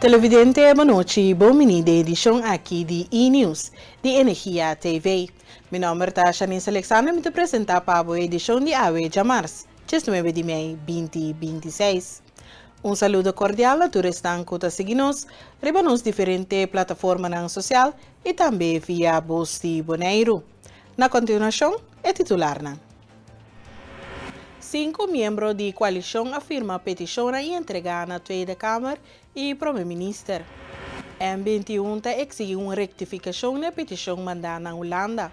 Televidente, bon nochi, bon bini den edishon aki di E-News di Energia TV. Mi nòmber ta Shanice Alexander, mi ta presentá pa bo e edishon di awe djamars, 19 di mei 2026. Un saludo kordial na tur esnan ku ta sigui nos riba nos diferente plataformanan sosial i tambe via Bos di Boneiru. Na kontinuashon, e titularnan. Sinku miembro di koalishon a firma petishonnan i entregá na Tweede Kamer i Prome Minister. M 21 ta eksigí un rektifikashon na e petishon mandá na Hulanda.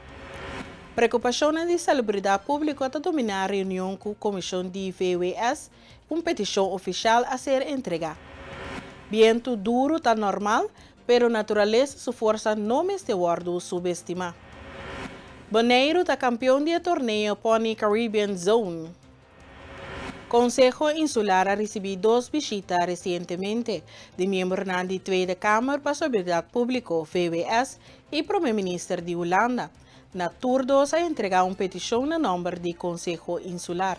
Preokupashonnan di salubridat públiko ta dominá reunion ku komishon di VWS, un petishon ofishal a ser entregá. Bientu duru ta normal, Pero naturalesa su forsa no mester wòrdu subestimá. Boneiru ta kampion di e torneo Pony Caribbean Zone. Konseho Insular a risibí dos bishita resientemente di miembronan di Tweede Kamer pa Sobridat Públiko, VWS, i Prome Minister di Hulanda. Na tur dos a entregá un petishon na nòmber di Konseho Insular.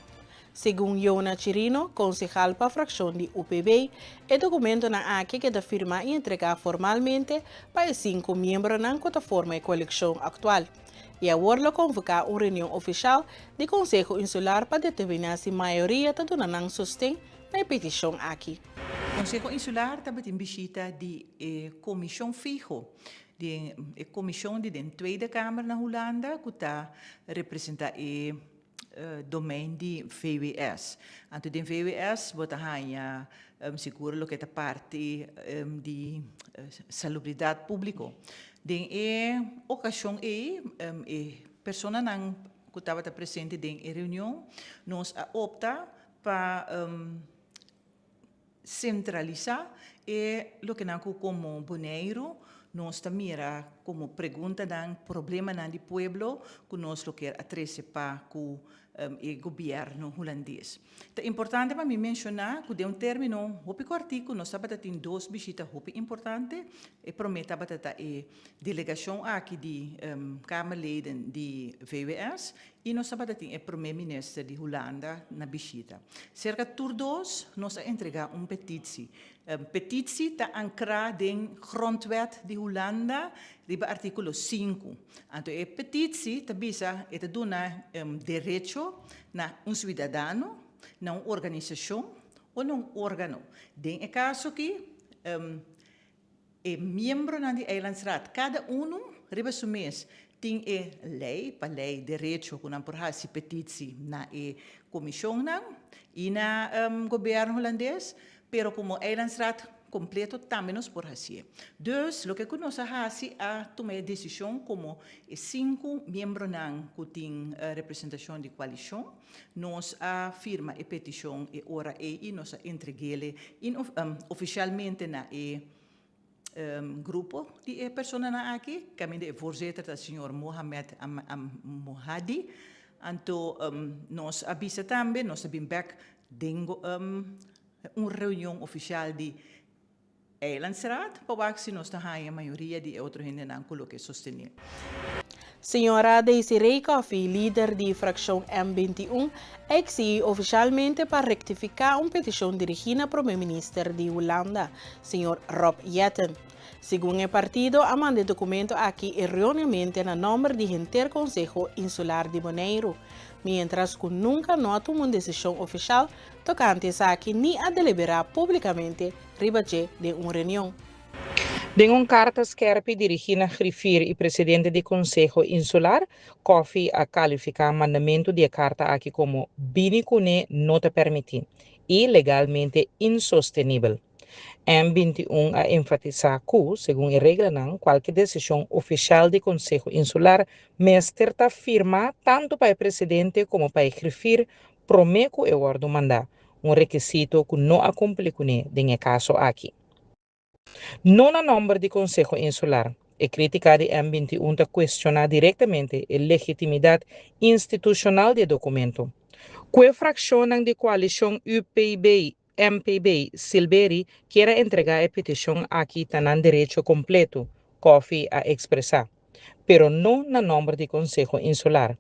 Segun Yona Chirino, konsehal pa frakshon di UPB, e dokumentonan aki a keda firmá i entregá formalmente pa e sinku miembronan ku ta forma e kolekshon aktual. I awor lo konvoká un reunion ofishal di Konseho Insular pa determiná si mayoria ta duna nan sosten na e petishon aki. Konseho Insular tabatin bishita di e komishon fiho di e komishon di den Tweede Kamer na Hulanda ku ta representá e domein di VWS. Anto den VWS bo ta haña sigur loke ta parti di salubridat públiko. Den e okashon ei e personanan ku tabata presente den e reunion nos a opta pa Sentralisá e lokenan ku komo Boneiru nos ta mira komo preguntanan, problemanan di pueblo ku nos lo kier a trese pa ku e gobièrnu hulandes. Ta importante pa mi menshoná ku den un término hopi kòrtiku nos tabata tin dos bishita hopi importante. E promé tabata ta e delegashon aki di Kamerleden di VWS I nos tabata tin e prome minister di Hulanda na bishita. Serka tur dos nos a entrega un petitsi. Petitsi ta ankrá den Grondwet di Hulanda riba artíkulo sinku. Anto e petitsi ta bisa e ta duna derecho na un suidadano, na un organisashon o na un órgano. Den e kaso aki E miembronan di Eilandsraad, kada unu riba su mes, tin e lei pa lei derecho ku nan por hasi petitsi na e komishonnan i na gobièrnu hulandes, pero komo Eilandsraad kompleto tambe nos por hasié. Dus loke ku nos a hasi a tuma e desishon komo e sinku miembronan ku tin representashon di koalishon, nos a firma e petishon e ora ei i nos a entreg'é ofishalmente na e grupo di e personanan aki, kaminda e voorzitter ta señor Mohamed Mohadi. Anto nos a bisa tambe, nos a bin bek den un reunion ofishal di Eilandsraad pa wak si nos ta haña mayoria di e otro hendenan ku lo ke sostené. Señora Desiree Coffie, lider di frakshon M 21, a eksigí ofishalmente pa rektifiká un petishon dirigí na Prome Minister di Hulanda, señor Rob Jetten. Segun e partido, a manda e dokumento aki erróneamente na nòmber di henter Konseho Insular di Boneiru, miéntras ku nunka no a tuma un desishon ofishal tokante esaki ni a deliberá públikamente riba dje den un reunion. Den un karta skèrpi dirigí na grifir i presidente di Konseho Insular, Coffie a kalifiká mandamentu di e karta aki komo bini kuné no ta permití i legalmente insostenibel. M 21 a enfatisá ku, segun e reglanan, kualke desishon ofishal di Konseho Insular mester ta firmá tantu pa e presidente komo pa e grifir promé ku e wòrdu mandá, un rekisito ku no a kumpli kuné den e kaso aki. No na nòmber di Konseho Insular. E krítika di M 21 ta kuestioná direktamente e legitimidat institushonal di e dokumento. Ku e frakshonnan di koalishon UPB, MPB, Silberi kier a entregá e petishon aki ta nan derecho kompleto, Coffie a ekspresá, pero no na nòmber di Konseho Insular.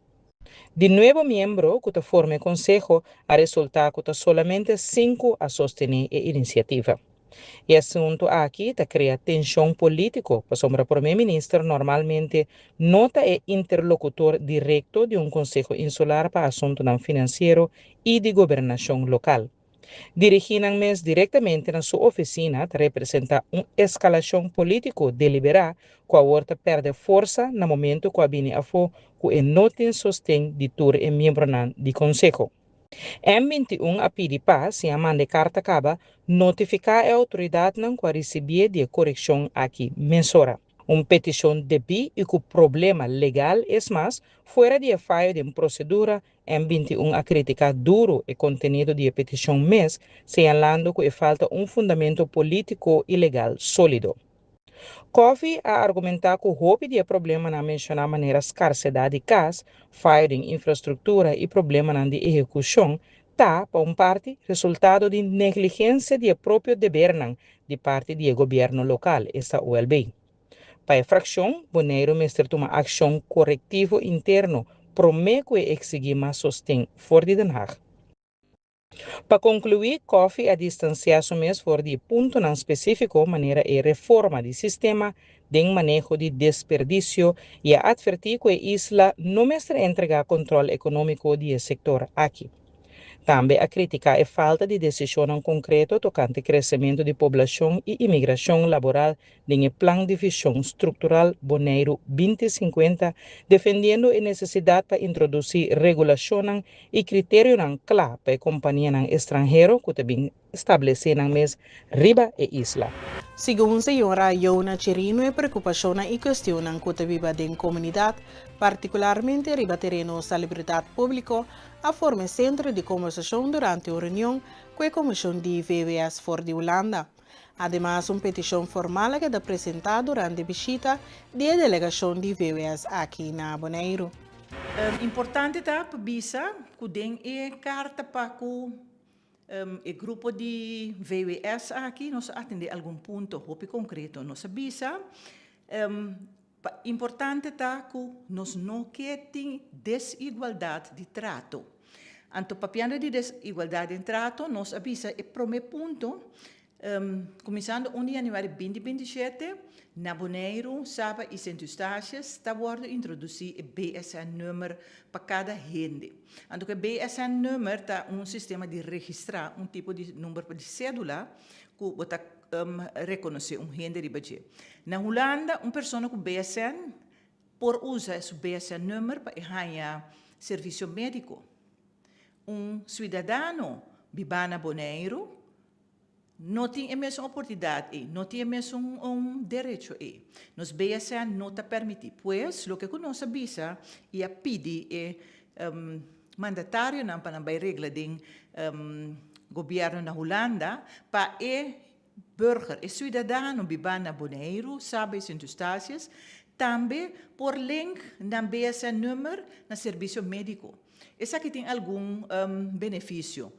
Di nuebo miembro ku ta forma e konseho a resultá ku ta solamente sinku a sostené e inisiativa. E asuntu aki ta krea tenshon polítiko pasobra promé minister normalmente no ta e interlokutor direkto di un konseho insular pa asuntunan finansiero i di gobernashon lokal. Dirigí nan mes direktamente na su ofisina ta representá un eskalashon polítiko deliberá ku awor ta pèrdè forsa na momentu ku a bini afó ku e no tin sosten di tur e miembronan di konseho. M 21 a pidi pa, si a manda e karta kaba, notifiká e outoridatnan ku a risibié di e korekshon aki mesora. Un petishon debí i ku problema legal, es mas, fuera di e fayo den prosedura, M 21 a kritiká duru e kontenido di e petishon mes, señalando ku e falta un fundamento polítiko i legal sólido. Coffey a argumentá ku hopi di e problemanan menshoná manera skarsedat di kas, fayo den infrastruktura i problemanan di ehekushon ta, pa un parti, resultado di negligensia di e propio debernan di parti di e gobièrnu lokal, esta OLB. Pa e frakshon, Boneiru mester tuma akshon korektivo interno promé ku e eksigí mas sosten for di Den Haag. Pa konkluí, Coffey a distansiá su mes for di e puntonan spesífiko manera e reforma di sistema den maneho di desperdisio i a atvertí ku e isla no mester entregá kontròl ekonómiko di e sektor aki. Tambe a kritiká e falta di desishonnan konkreto tokante kresementu di poblashon i imigrashon laboral den e Plan di Vishon Struktural Boneiru 2050, defendiendo e nesesidat pa introdusí regulashonnan i kriterionan kla pa e kompanianan estranhero ku ta bin stablesé nan mes riba e isla. Segun señora Yona Chirino e preokupashonnan i kuestionnan ku ta biba den komunidat, partikularmente riba tereno salubridat públiko, a forma e sentro di kombersashon durante un reunion ku e komishon di VWS for di Hulanda. Ademas un petishon formal a keda presentá durante bishita di e delegashon di VWS aki na Boneiru. Importante ta pa bisa ku den e karta pa ku e grupo di VWS aki nos a atendé algun punto hopi konkreto. Nos a bisa pa importante ta ku nos no ke tin desigualdat di trato. Anto papiando di desigualdat den trato nos a bisa e prome punto, kuminsando un di januari 2027 na Boneiru, Saba i Sint Eustatius ta wòrdu introdusí e BSN-nummer pa kada hende. Anto ku e BSN-nummer ta un sistema di registrá un tipo di number di sédula ku bo ta rekonosé un hende riba dje. Na Hulanda un persona ku BSN Por usa su BSN-nummer pa e haña servisio médiko. Un suidadano bibá na Boneiru no tin e mesun oportunidat ei, no tin e mesun un derecho ei. Nos BSN no ta permití. Pues, loke ku nos a bisa i a pidi e mandatarionan pa nan bai regla den gobièrnu na Hulanda pa e Burger, e suidadano bibá na Boneiru, Saba i Sint Eustatius, tambe por link nan BSN-nummer na serbisio médiko. Esaki tin algun benefisio.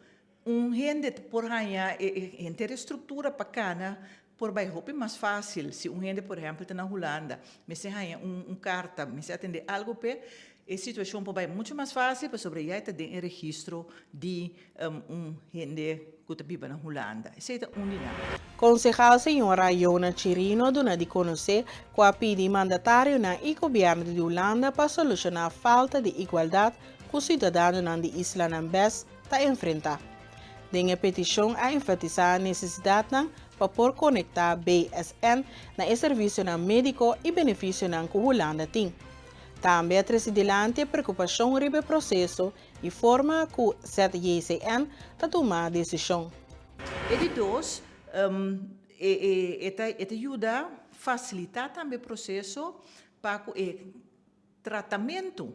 Un hende por haña e henter e struktura pa kana por bai hopi mas fásil. Si un hende por ehèmpel ta na Hulanda, mester haña un karta, mester atendé algu p'e, e situashon por bai muchu mas fásil pasobra ya e ta den e registro di un hende ku ta biba na Hulanda. Esei ta un di nan. Konsehal señora Yona Chirino a duna di konosé ku a pidi mandatarionan i gobièrnu di Hulanda pa solushoná falta di igualdat ku siudadanonan di islanan bes ta enfrentá. Den e petishon a enfatisá nesesidatnan pa por konektá BSN na e servisionan médiko i benefisionan ku Hulanda tin. Tambe a trese dilanti e preokupashon riba e proseso i forma ku ZJCN ta tuma desishon. E di dos, e ta e ta yuda fasilitá tambe proseso pa ku e tratamentu,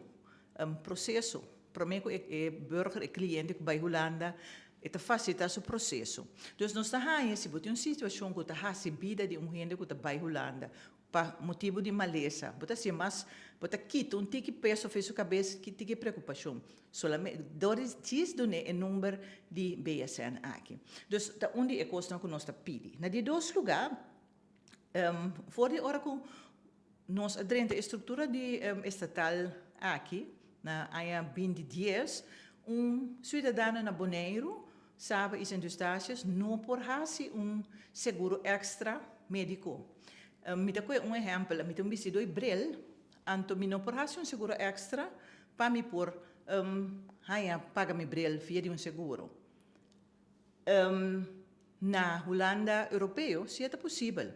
proseso, promé ku e burger, e kliente ku bai Hulanda, e ta fasilitá su proseso. Dus nos ta haña si bo tin un situashon ku ta hasi bida di un hende ku ta bai Hulanda Pa motibu di malesa, bo ta hasié mas, bo ta kita un tiki peso for su kabes, ki tiki preokupashon. Solamente dor di djis dun'é e number di BSN aki. Dus ta un di e kosnan ku nos ta pidi. Na di dos lugá, for di ora ku nos a drenta e struktura di estatal aki, na aña 2010, un suidadano na Boneiru. Saba i Sint Eustatius no por hasi un seguro èkstra médiko. Mi ta kohe un ehèmpel, mi ta un bisti doi bril, anto mi no por hasi un seguro èkstra pa mi por haña paga mi bril via di un seguro. Na Hulanda Europeo si e ta posibel.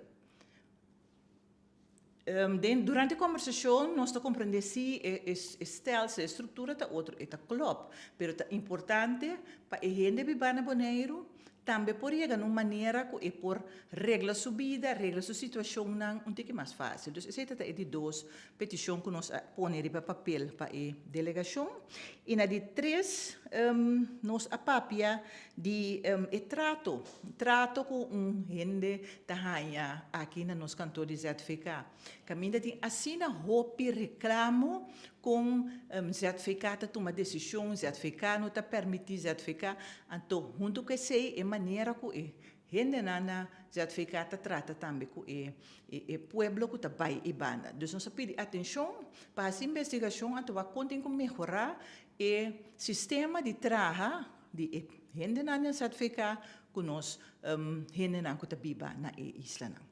Den durante e kombersashon nos ta komprendé si e e stelsel, e struktura ta otro, e ta klòp, pero ta importante pa e hende bibá na Boneiru tambe por yega na un manera ku e por regla su bida, regla su situashonnan un tiki mas fásil. Dus esei ta ta e di dos petishon ku nos a pone riba papel pa e delegashon. I na di tres nos a papia di e trato, trato ku un hende ta haña aki na nos kantor di ZVK. Kaminda tin asina hopi reklamo kon ZVK ta tuma desishon, ZVK no ta permití ZVK. Anto huntu ku esei e manera ku e hendenan na ZVK ta trata tambe ku e e pueblo ku ta bai e banda. Dus nos a pidi atenshon pa hasi investigashon anto wak kon tin ku mehorá e sistema di traha di e hendenan den ZVK ku nos hendenan ku ta biba na e islanan.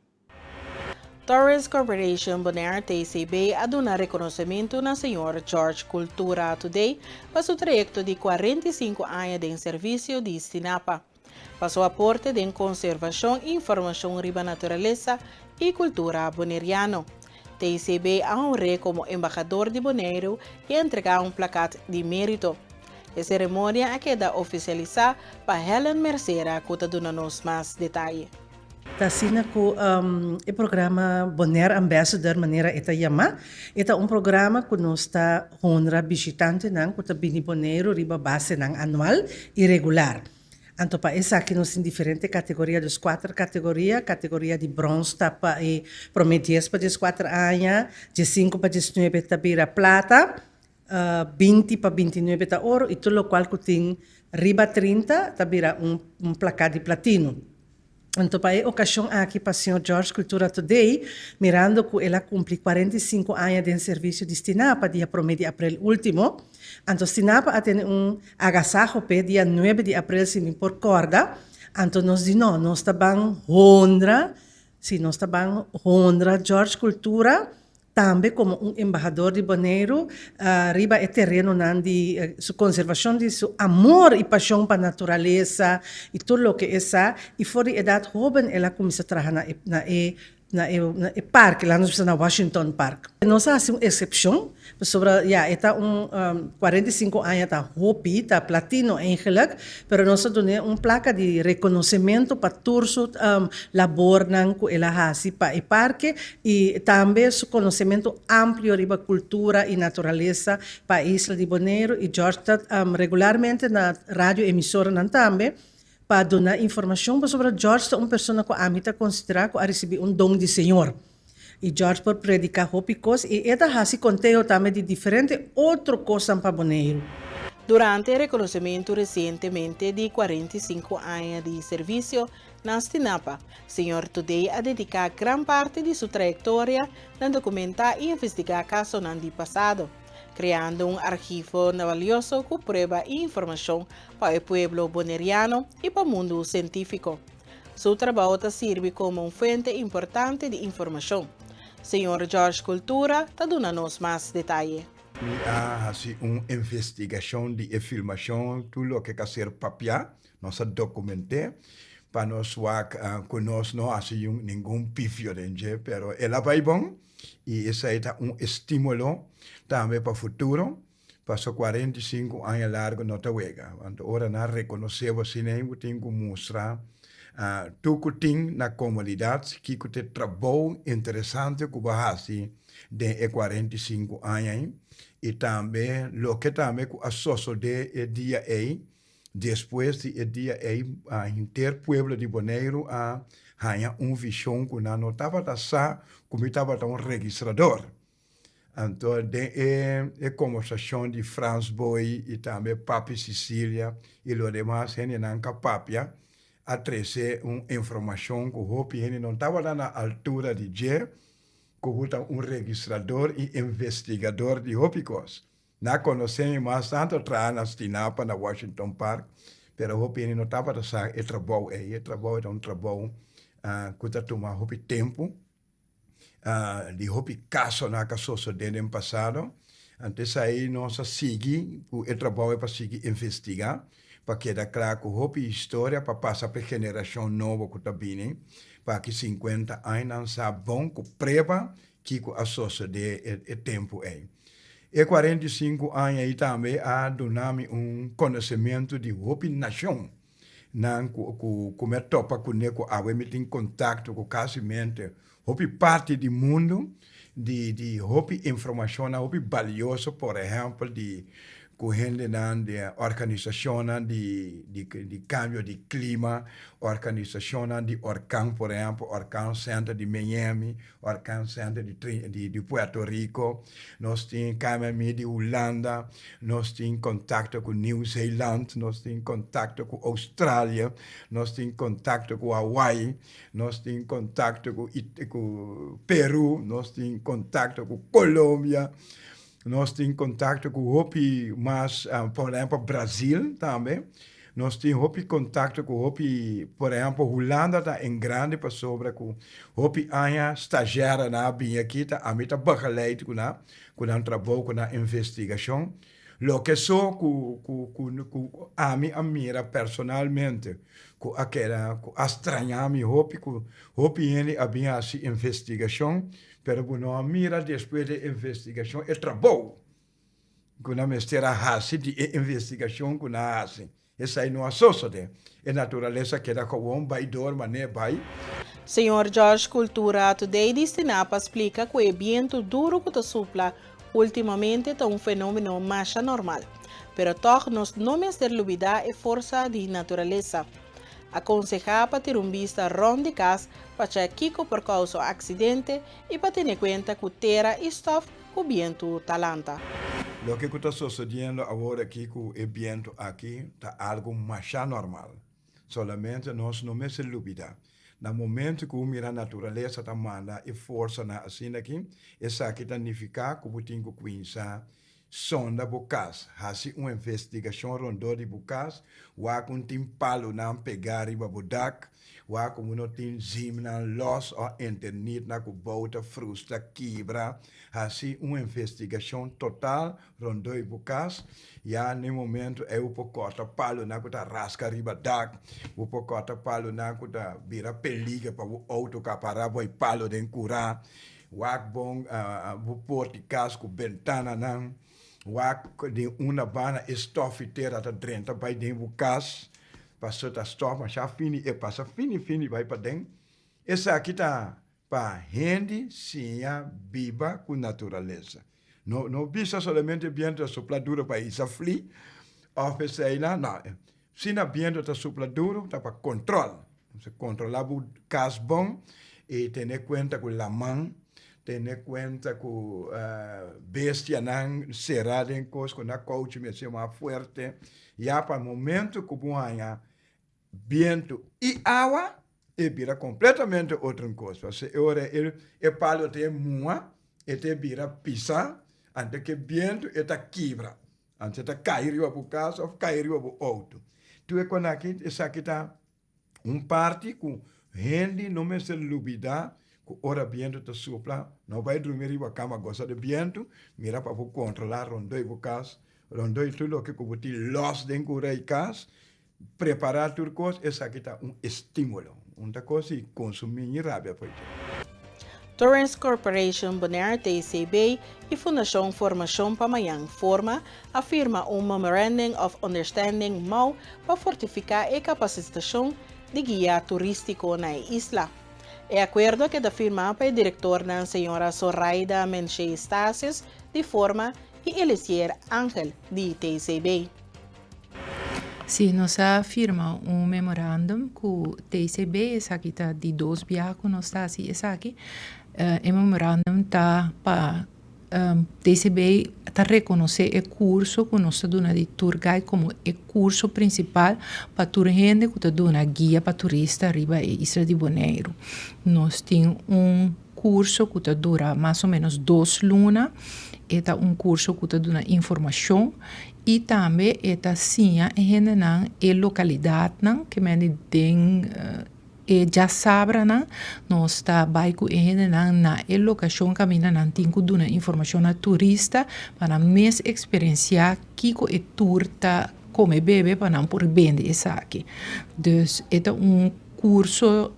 Tourist Corporation Bonaire, TCB, a duna rekonosementu na señor George Cultura Today pa su trayekto di 45 aña den servisio di Stinapa. Pa su aporte den konservashon i informashon riba naturalesa i kultura boneriano. TCB a honr'é komo embahador di Boneiru i a entregá un plakat di mérito. E seremonia a keda ofisialisá pa Helen Mercera ku ta duna nos mas detaye. Ta asina ku e programa Bonaire Ambassador manera e ta yamá, e ta un programa ku nos ta honra bishitantenan ku ta bini Boneiru riba basenan anual i regular. Anto pa esaki nos tin diferente kategoria, dus kuater kategoria. Kategoria di brons ta pa e promé dies pa dieskuater aña, diesinku pa diesnuebe ta bira plata, 20 pa 29 ta oro i tur lokual ku tin riba 30 ta bira un un plaka di platino. Anto pa e okashon aki pa señor George Cultura Today, mirando ku el a kumpli 45 aña den servisio di Stinapa dia promé di aprel último, anto Stinapa a tene un agasaho p'e dia 9 di aprel si mi por kòrda, anto nos di no, nos ta ban honra, si nos ta ban honra George Cultura, Tambe komo un embahador di Boneiru riba e terenonan di su konservashon di su amor i pashon pa naturalesa i tur loke e sa i for di edat hoben el a kuminsá traha na e na e na e na e parke laat nos bisa na Washington Park. Nos a hasi un eksepshon pasobra ya e ta un 45 aña ta hopi ta platino eigenlik pero nos a dun'é un plaka di rekonosementu pa tur su labornan ku el a hasi pa e parke I tambe su konosementu amplio riba kultura i naturalesa pa e isla di Boneiru i George ta regularmente na radio emisoranan tambe pa duna informashon pasobra George ta un persona ku ami ta konsiderá ku a risibí un don di Señor i George por prediká hopi kos i e ta hasi konteo tambe di diferente otro kosnan pa Boneiru. Durante e rekonosementu resientemente di 45 aña di servisio Na Stinapa, señor Today a dediká gran parti di su trayektoria na dokumentá i investigá kasonan di pasado, kreando un archivo valioso ku prueba i informashon pa e pueblo boneriano i pa mundu sientífiko. Su trabou ta sirbi komo un fuente importante di informashon. Señor George Cultura ta duna nos mas detaye. Mi a hasi un investigashon di e filmashon, tur loke ka ser papiá. Nos a dokument'é pa nos wak ku nos no hasi ningun pifio den dje, pero el a bai bon i esei ta un estímulo tambe pa futuro, paso 45 aña largu no ta wega. Anto ora nan rekonosé bo asina bo tin ku mustra tur ku tin na komunidat kiko ta e trabou interesante ku bo a hasi den e 45 aña ei i tambe loke tambe ku a sosodé e dia ei. Despues di e dia ei, henter pueblo di Boneiru a haña un vishon ku nan no tabata sa ku mi tabata un registrador. Anto den e e kombersashon di Frans Booi i tambe Papi Cicilia i lo demas hendenan ka papia a trese un informashon ku hopi hende no tabata na altura di dje ku bo ta un registrador i investigador di hopi kos. Na konosé mi mas tantu a traha na Stinapa na Washington Park, Pero hopi hende no tabata sa e trabou ei. E trabou ei ta un trabou ku ta tuma hopi tempu, di hopi kasonan ku a sosodé den pasado. Anto esei nos a sigui ku e trabou ei pa sigui investigá, pa keda kla ku hopi historia pa pasa pa e generashon nobo ku ta bini, pa aki sinkuenta aña nan sa bon ku preba kiko a sosodé e tempu ei. E 45 aña ei tambe a duna mi un konosementu di hopi nashon nan ku ku ku mi a topa kuné ku awe mi tin kontakto ku kasimente hopi parti di mundu di di hopi informashonnan hopi balioso por ehèmpel di ku hendenan di organisashonnan di di di kambio di klima organisashonnan di orkan por ehèmpel orkan center di Miami Orkan Center di di di Puerto Rico, nos tin KMMI di Hulanda, nos tin kontakto ku Nieuw Zeeland, nos tin kontakto ku Australia, nos tin kontakto ku Hawaii, nos tin kontakto ku ku Peru, nos tin kontakto ku Colombia, nos tin kontakto ku hopi mas, por ehempel Brazil tambe. Nos tin hopi kontakto ku hopi, por ehèmpel Hulanda ta en grandi pasobra ku hopi aña stazjèrenan a bini aki ta ami ta begeleid ku nan, ku nan trabou, ku nan investigashon. Loke so ku ku ku ku ami a mira personalmente ku a keda ku a straña mi hopi ku hopi hende a bin hasi investigashon pero bo no a mira despues di e investigashon e trabou. ku nan mester a hasi di e investigashon ku nan a hasi. Esei no a sosodé. E naturalesa keda kowon bai dor manera e bai. Señor George Cultura Today di Stinapa splika ku e bientu duru ku ta supla ultimamente ta un fenomeno masha normal. Pero tòg nos no mester lubidá e forsa di naturalesa. A konsehá pa tira un bista rònt di kas pa chèk kiko por kousa un aksidente i pa tene kuenta ku tera i stòf ku bientu ta lanta. Loke ku ta sosodiendo awor aki ku e bientu aki ta algu masha normal. Solamente nos no mester lubida, na momento ku bo mira naturalesa ta manda e forsanan asina aki, esaki ta nifiká ku bo tin ku kuminsá Sonda bo kas, hasi un investigashon rondó di bo kas, wak un tin palunan pegá riba bo dak, wak ku no tin zimnan lòs òf enternitnan ku bou ta frustra, kibra. Hasi un investigashon total rondó di bo kas, ya na e momentu ei bo por kòrta palunan ku ta raska riba dak, bo por kòrta palunan ku ta bira peliger pa bo outo ku a para bo e palu den kurá. Wak bon bo por di kas ku bentananan, wak di una banda e stof i tera ta drenta bai den bo kas, pasobra ta stof masha fini e pasa fini fini bai paden. Esaki ta pa hende siña biba ku naturalesa. No no bisa solamente bientu ta supla duru pa hisa fli òf eseinan, no. Si na bientu ta supla duru ta pa kontrol. Entonces kontrola bo kas bon i tene kuenta ku laman, tene kuenta ku bestianan será den kos ku na kouchi mester mas fuerte. Ya pa momento ku bo haña bientu i awa e bira kompletamente otro kos. Pasobra e ora e palo ta e muha, e ta bira pisa, anto ku e bientu e ta kibra. Antes ta kai riba bo kas òf kai riba bo outo. Tur e kon aki, esaki ta un parti ku hende no mester lubidá ku ora bientu ta supla, no bai drumi riba kama gosa di bientu, mira pa bo kontrolá rondó bo kas, rondó tur loke ku bo tin lòs den kura di kas, Prepará tur kos, esaki ta un estímulo. Un ta kos di konsumí ni rabia por dje. Tourist Corporation Bonaire, TCB, i Fundashon Formashon pa Mañan, forma, a firma un Memorandum of Understanding, mou, pa fortifiká e kapasitashon di guia turístiko na e isla. E akuerdo a keda firmá pa e direktornan señora Zoraida Menshey Stasius di forma i Elisier Angel di TCB. Sí, nos a firma un memorandum ku TCB, esaki ta di dos biaha ku nos ta hasi esaki. E memorandum ta pa TCB ta rekonosé e kurso ku nos ta duna di tour guide komo e kurso prinsipal pa tur hende ku ta duna guia pa turista riba e isla di Boneiru. Nos tin un kurso ku ta dura mas o ménos dos luna. E ta un kurso ku ta duna informashon i tambe e ta siña e hendenan e lokalidatnan ke mende den e djasabranan nos ta bai ku e hendenan na e lokashon kaminda nan tin ku duna informashon na turista pa nan mes eksperensiá kiko e tur ta kome bebe pa nan por bende esaki. Dus e ta un kurso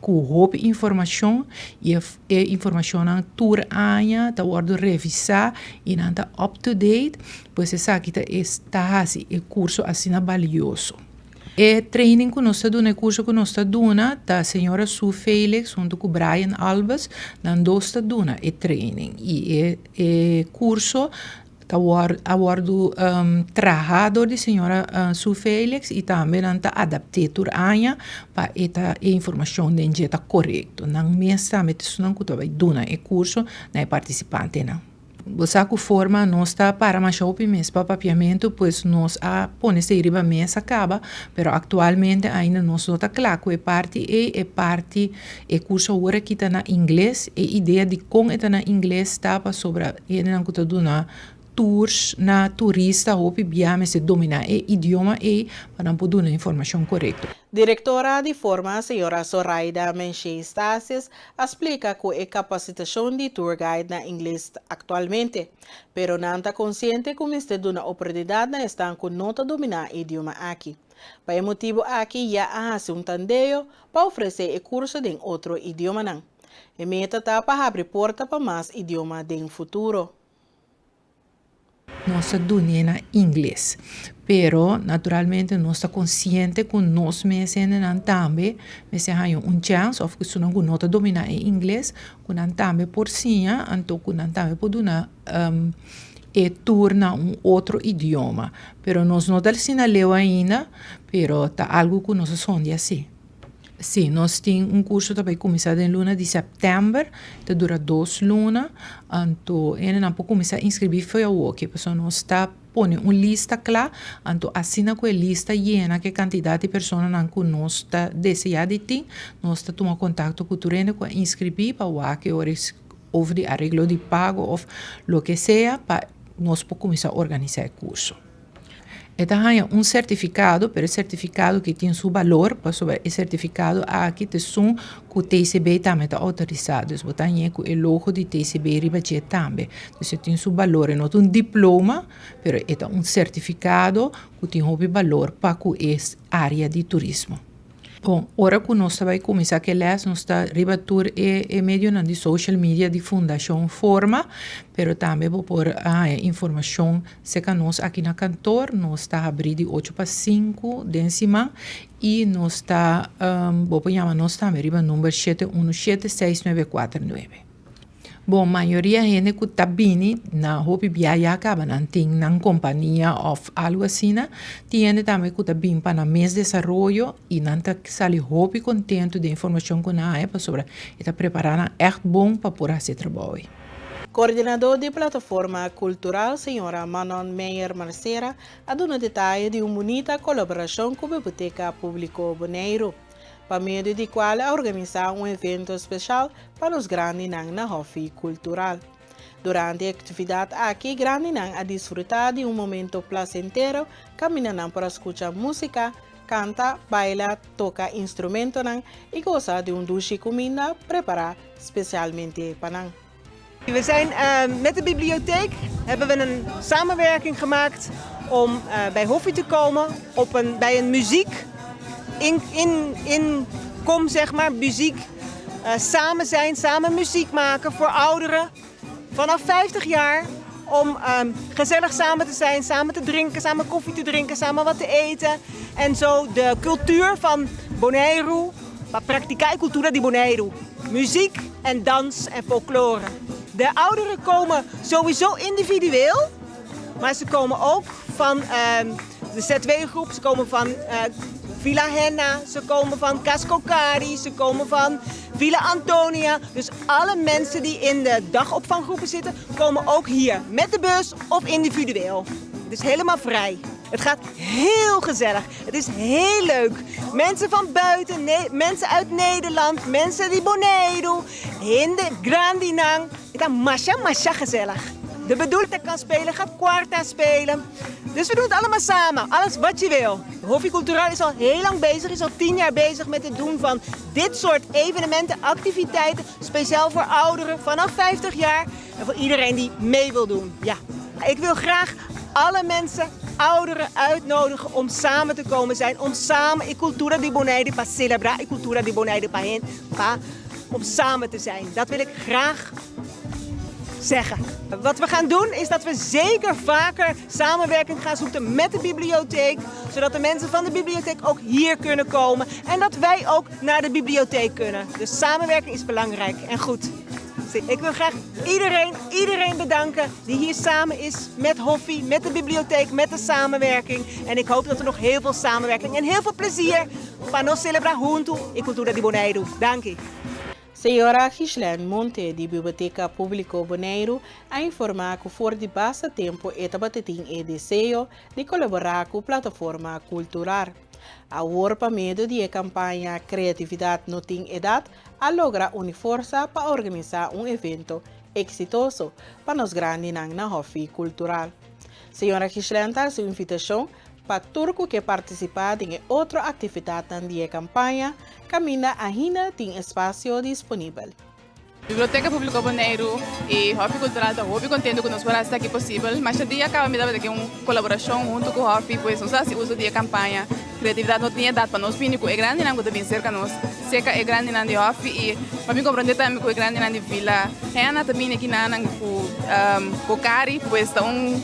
ku hopi informashon i e informashonnan tur aña ta wòrdu revisá i nan ta up to date, pues esaki ta e ta hasi e kurso asina balioso. E training ku nos ta duna, e kurso ku nos ta duna ta señora Sue Felix huntu ku Brian Albers, nan dos ta duna e training i e e kurso Ta a wòrdu traha dor di señora Sue Felix i tambe nan ta adapt'é tur aña pa e ta e informashon den dje ta korekto. Nan mes tambe ta esunnan ku ta bai duna e kurso na e partisipantenan. Bo sa ku forma nos ta para masha hopi mes pa papiamentu pues nos a pone esei riba mesa kaba pero aktualmente ainda nos no ta kla ku e parti ei. E parti e kurso awor aki ta na ingles. E idea dikon e ta na ingles ta pasobra Hendenan ku ta duna tours na turista hopi bia mester dominá e idioma ei pa nan por duna informashon korekto. Direktora di Forma, señora Zoraida Menshey Stasis, a splika ku e kapasitashon di tour guide na ingles aktualmente, pero nan ta konsiente ku mester duna oportunidat na esnan ku no ta dominá e idioma aki. Pa e motibu aki ya a hasi un tandeo pa ofresé e kurso den otro idiomanan. E meta ta pa habri porta pa mas idioma den futuro. Nos ta dun'é na ingles, pero naturalmente nos ta konsiente ku nos mes hendenan tambe mester haña un chèns òf ku esunnan ku no ta dominá e ingles ku nan tambe por siña anto ku nan tambe por duna e tur na un otro idioma. Pero nos no ta asina leu ainda, pero ta algu ku nos a sondia si. Sí, nos tin un kurso ta bai kuminsá den luna di sèptèmber, ta dura dos luna, anto hendenan por kuminsá inskribí for awoki, pasobra nos ta pone un lista kla, anto asina ku e lista yena ku e kantidat di personanan ku nos ta deseá di tin, nos ta tuma kontakto ku tur hende ku a inskribí pa wak e ora òf di areglo di pago òf loke sea pa nos por kuminsá organisá e kurso. E ta haña un sertifikado, pero e sertifikado ki tin su balor, pasobra e sertifikado aki ta esun ku TCB tambe ta outorisá. Dus bo ta hañ'é ku e logo di TCB riba dje tambe. Dus e tin su balor. E no ta un diploma, pero e ta un sertifikado ku tin hopi balor pa ku e área di turismo. Bon, ora ku nos ta bai kuminsá ku e lès, nos ta riba tur e e medionan di social media di Fundashon Forma, pero tambe bo por haña informashon serka nos aki na kantor. Nos ta habrí di ocho pa sinku den siman i nos ta bo por yama nos tambe riba number shete unu shete seis nuebe kuater nuebe. Bon, mayoria hende ku ta bini na hopi bia ya kaba nan tin nan kompania òf algu asina. Tin hende tambe ku ta bin pa nan mes desaroyo i nan ta sali hopi kontentu den informashon ku nan haña pasobra e ta prepará nan ègt bon pa por hasi e trabou ei. Koordinadó di Plataforma Kultural, señora Manon Meijer Marcera, a duna detaye di un bunita kolaborashon ku Biblioteka Públiko Boneiru. pa medio di cual a organisa un evento special pa nos grandinan na Hofi Cultural. Durante e actividad aki grandinan a disfruta di un momento placentero caminda nan por a scucha musica, canta, baila, toca instrumentonan y goza di un dushi cuminda prepara specialmente pa nan. We zijn met de bibliotheek hebben we een samenwerking gemaakt om bij Hoffie te komen op een, bij een muziek in, in, in kom zeg maar, muziek samen zijn, samen muziek maken voor ouderen vanaf 50 jaar. Om gezellig samen te zijn, samen te drinken, samen koffie te drinken, samen wat te eten. En zo de cultuur van Boneiru, pa practica e cultura di Boneiru. Muziek en dans en folklore. De ouderen komen sowieso individueel, maar ze komen ook van de ZW-groep, ze komen van Villa Henna, ze komen van Cascocari, ze komen van Villa Antonia. Dus alle mensen die in de dagopvanggroepen zitten, komen ook hier met de bus of individueel. Het is helemaal vrij. Het gaat heel gezellig. Het is heel leuk. Mensen van buiten, mensen uit Nederland, mensen di Boneiru, hende grandinan. E ta masha masha gezellig. De bedoelde kan spelen, gaat kwarta spelen. Dus we doen het allemaal samen. Alles wat je wil. Hoffi Cultural is al heel lang bezig, is al 10 jaar bezig met het doen van dit soort evenementen, activiteiten. Speciaal voor ouderen vanaf 50 jaar en voor iedereen die mee wil doen. Ja. Ik wil graag alle mensen, ouderen uitnodigen om samen te komen zijn. Om samen e cultura di Bonaire pa celebra e cultura di Bonaire pa hen, pa om samen te zijn. Dat wil ik graag zeggen. Wat we gaan doen is dat we zeker vaker samenwerking gaan zoeken met de bibliotheek. Zodat de mensen van de bibliotheek ook hier kunnen komen. En dat wij ook naar de bibliotheek kunnen. Dus samenwerking is belangrijk en goed. Ik wil graag iedereen, iedereen bedanken die hier samen is met Hoffi, met de bibliotheek, met de samenwerking. En ik hoop dat er nog heel veel samenwerking en heel veel plezier pa nos celebra huntu e cultura di Boneiru. Danki. Señora Ghislaine Monte di Biblioteka Públiko Boneiru a informá ku for di basta tempu e tabata tin e deseo di kolaborá ku Plataforma Kultural. Awor pa medio di e kampaña Kreatividat no tin edat a logra uni forsa pa organisá un evento eksitoso pa nos grandinan na Hòfi Kultural. Señora Ghislaine ta hasi un invitashon pa tur ku ke partisipá den e otro aktividatnan di e kampaña kaminda ainda tin espasio disponibel. Biblioteka Públiko Boneiru i Hòfi Kultural ta hopi kontentu ku nos por hasi esaki posibel. Masha dia kaba mi tabata tin un kolaborashon huntu ku Hòfi, pues nos a hasi uso di e kampaña Kreatividat no tin edat pa nos bini ku e grandinan ku ta bin serka nos, serka e grandinan di Hòfi i pa mi komprondé tambe ku e grandinan di Vila Hena ta bini akinanan ku Kokari, pues ta un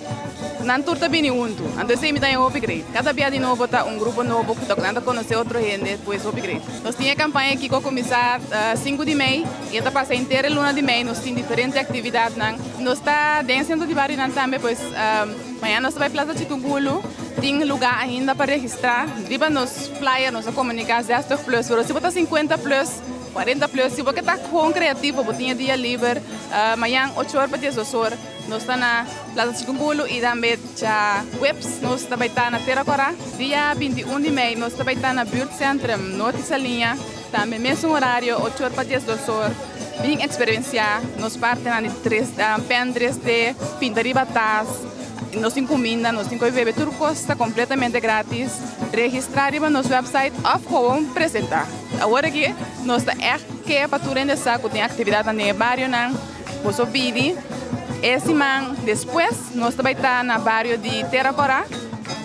nan tur ta bini huntu. Anto esei mi ta haña hopi great. Kada bia di nobo ta un grupo nobo ku ta nan ta konosé otro hende, pues hopi great. Nos tin e kampaña aki ku a kuminsá sinku di mei i e ta pasa henter e luna di mei. Nos tin diferente aktividatnan. Nos ta den e sentro di barionan tambe, pues mañana nos ta bai Plaza Chikugulu. Tin lugá ainda pa registrá. Riba nos flyer nos a komuniká zestig plus, pero si bo ta sinkuenta plus, kuarenta plus, si bo ke ta kon kreativo bo tin e dia liber mañan ocho or pa diesdos or. Nos ta na Plaza Chikungulu i tambe djaweps nos ta bai ta na Tera Kora. Dia 21 di mei nos ta bai ta na Buurtcentrum Norte Saliña, tambe mesun horario ocho or pa diesdos or. Bin eksperensiá nos partenan di tres pen tres D, pinta riba tas, nos tin kuminda, nos tin koe bebe, tur kos ta kompletamente gratis. Registrá riba nos wèpsait òf gewoon presentá. Awor aki nos ta ègt ke pa tur hende sa ku tin aktividatnan den e barionan. Boso bini e siman despues nos ta bai ta na bario di Tera Kora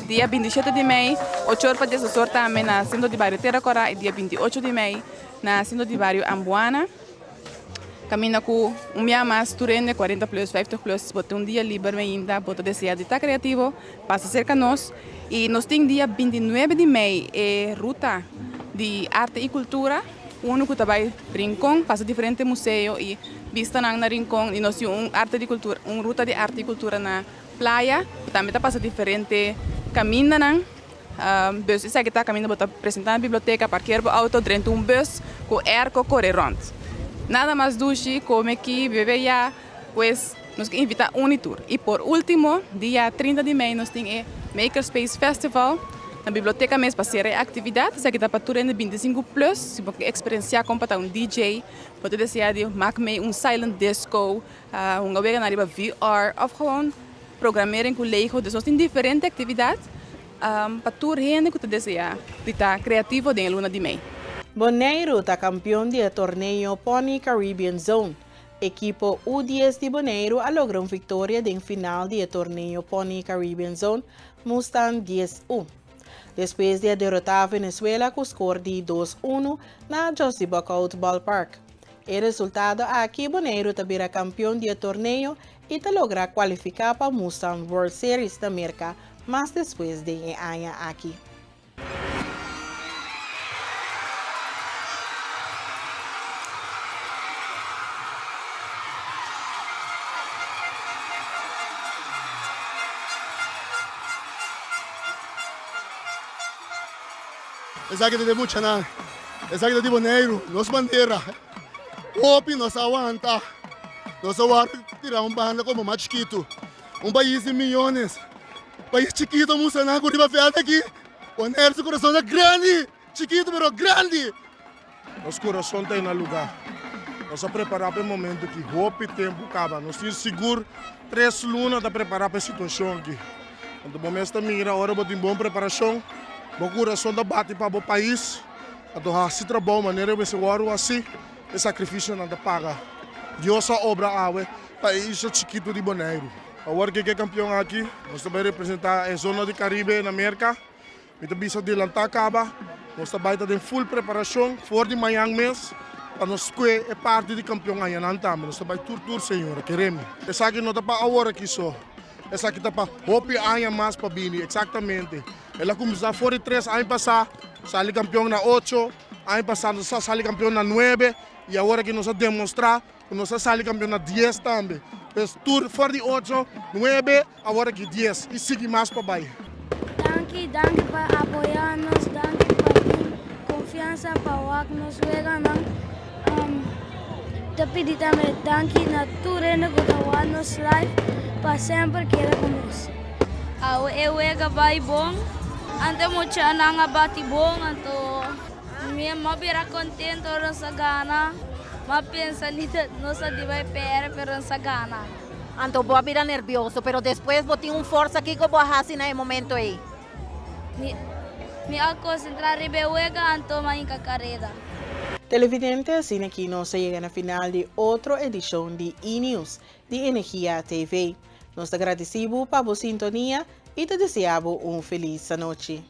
dia 27 di mei ocho or pa diesdos or tambe na sentro di bario Tera Kora y dia 28 di mei na sentro di bario Ambuana kaminda ku un bia mas tur hende 40 plus 50 plus bo tin un dia liber ainda bo ta desea di ta kreativo pasa serka nos y nos tin dia 29 di mei e ruta di arte y kultura. Unu ku ta bai Rincon, pasa diferente museo i bistanan na Rincon i nos tin un arte di kultura, un ruta di arte i kultura na Playa ku tambe ta pasa diferente kamindanan. Bus esaki ta kaminda bo ta presentá na biblioteka, parker bo outo, drenta un bus ku airco kore rònt. Nada mas dushi, kome aki, bebe ya, pues nos ke invitá un i tur. I por último, dia 30 di mei nos tin e Makerspace Festival. Na biblioteka mes pa sera e aktividat, esaki ta pa tur hende 25 plus, si bo ke eksperensiá kon pa ta un DJ, bo ta desea di mak mei un silent disco, hunga wega nan riba VR òf gewoon programering ku lego. Dus nos tin diferente aktividat pa tur hende ku ta desea di ta kreativo den e luna di mei. Boneiru ta kampion di e torneo Pony Caribbean Zone. Ekipo U dies di Boneiru a logra un viktoria den final di e torneo Pony Caribbean Zone Mustang dies u. Despues di a derotá Venezuela ku skor di dos unu na Josie Buckout Ballpark. E resultado aki Boneiru ta bira kampion di e torneo i ta logra kualifiká pa Mustang World Series na Merka mas despues den e aña aki. Esaki ta di muchanan, esaki ta di Boneiru, nos bandera. Hopi nos a wanta, nos a wòrdu tira un banda komo mas chikitu, un pais di miyones. Pais chikito mustra nan ku riba veld aki. Bonaire su kurason ta grandi! Chikito pero grandi! Nos kurason ta na lugá. Nos a prepará pa e momentu aki hopi tempu kaba. Nos tin sigur tres luna ta prepará pa e situashon aki. Anto bo mes ta mira ora bo tin bon preparashon, bo kurason ta bati pa bo pais, anto hasi trabou manera mester wòrdu hasi, e sakrifisionan ta paga. Dios a obra awe pa e isla chikitu di Boneiru. Awor ke ke kampion aki, nos ta bai representá e zona di Karibe na Merka. Mi ta bisa delantá kaba, nos ta bai ta den full preparashon for di mañan mes pa nos kue e parti di kampion añanan tambe. Nos ta bai tur tur señora, kere mi. Esaki no ta pa awor aki so, esaki ta pa hopi aña mas pa bini, eksaktamente. El a kuminsá for di tres aña pasá, sali kampion na ocho, aña pasá nos a sali kampion na nuebe i awor aki nos a demostrá ku nos a sali kampion na dies tambe. Pues tur for di ocho, nuebe, awor aki dies i sigui mas pa bai. Danki, danki pa apoya nos, danki pa tin confiansa pa wak nos weganan. Ta pidi tambe danki na tur hende cu ta wak nos live pa semper keda cu nos. Awe e wega bai bon, ante muchanan a bati bon anto mi a bira contento ora nos a gana. M'a pensa ni ta nos a di bai perde pero nos a gana. Anto bo a bira nervioso, pero despues bo tin un forsa kiko bo a hasi na e momento ei? Mi mi a konsentrá riba e wega anto m'a hinka kareda. Televidente, asina aki nos a yega na final di otro edishon di E-News di Energia TV. Nos ta gradisí bo pa bo sintonia i ta deseá bo un felis anochi.